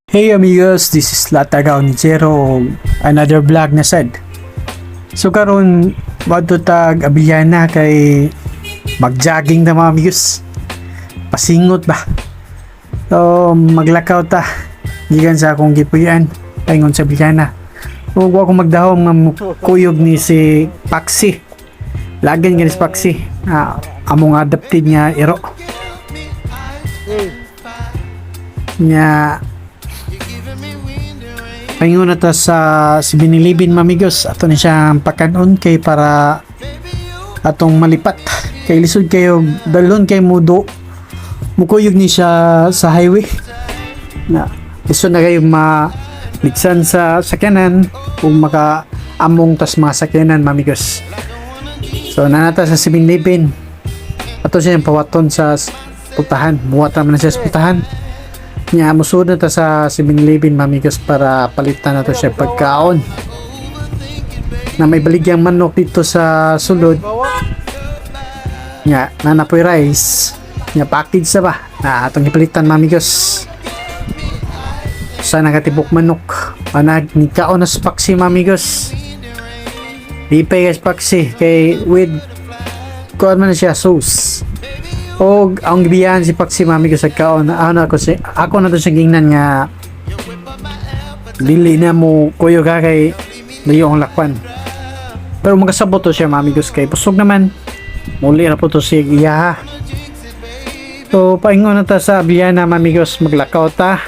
Hey amigos, this is Latagaw ni Jero, another vlog na sad. So karon wadto tag Abellana kay magjogging ta, mga amigos. Pasingot ba? So maglakaw ta gikan sa akong gipuy-an paingon sa Abellana. Ug wa ko magdahom nga kuyog ni si Paxi. Lagan gani si Paxi. Ah, among adopted nga iro. Nya paingon na ta sa 7-Eleven, mamigos. Ato ni siyang pakanon kay para atong malipat. Kay lisod kayo dalon kay mudo. Mukuyog ni siya sa highway. Na lisod na kayo ma litsan sa sakyanan kung maka among tas mga sakyanan, mamigos. So nanata sa 7-Eleven. Ato siya pawaton sa putahan. Muwat naman na siya sa putahan. Nya musud na ta sa 7-Eleven, mamigos, para palitan na to siya pagkaon. Na may baligyang manok dito sa sulod. Nya nanapoy rice. Nya package sa ba? Na atong ipalitan, mamigos. Sa nakatibok manok. Anag ni kaon na sa paksi, mamigos. Di pa guys paksi kay with kuan man na siya sauce. Og ang gibiyahan si Paksi, mamigos, sa kaon, ano ako si ako na to siya gingnan nga dili na mo kuyog ha kay layo ang lakwan. Pero makasabot to siya, mamigos, kay busog naman. Muli na po to siya iya. So paingon na ta sa Abellana, mamigos, maglakaw ta.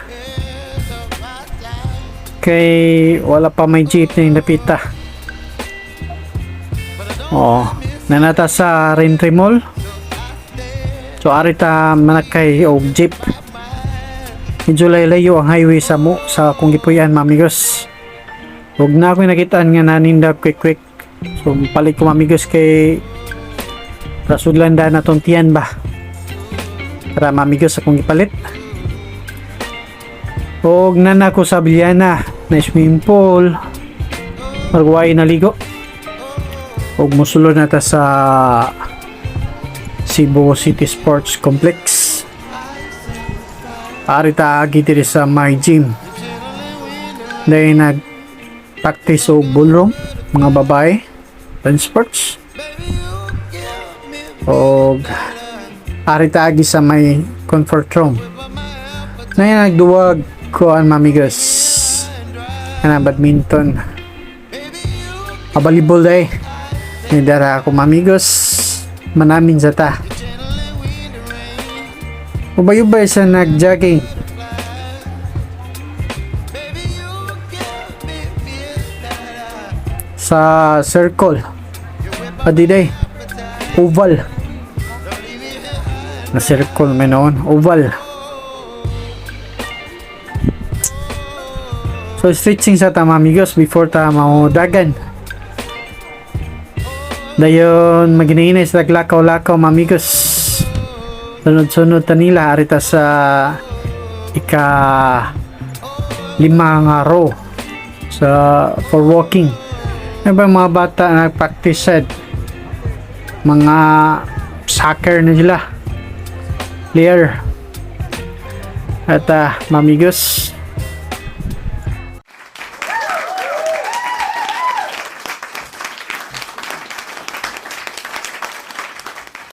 Kay wala pa may jeep na napita. Oo, nanata sa Raintree Mall. So ari ta manakay og jeep. Medyo layo ang highway sa mo sa akong gipuy-an, mamigos. Ug na ako'y nakitaan nga naninda quick quick. So palit ko, mamigos, kay rasudlan da na tong tiyan ba. Para, mamigos, akong gipalit. Og nana ko sa Abellana na swimming pool. Magway na ligo. Og musulod na ta sa Cebu City Sports Complex. Ari ta agi diri sa my gym. Dahil nag practice og ballroom mga babae dance sports. Og ari ta agi sa may comfort room. Na nagduwag kuan, mamigos. Kana badminton. Available day. Nidara ako, mamigos. Manamin sa ta. Ubay-ubay sa nag-jogging. Sa circle. Adiday. Oval. Na circle may noon. Oval. So stretching sa ta, amigos, before ta dagan. Dayon maginainay sa naglakaw-lakaw, mamigos. Sunod-sunod ta nila arita sa ika lima nga row sa for walking. Ano ba mga bata nag-practice sad? Mga soccer na sila. Player. At mamigos.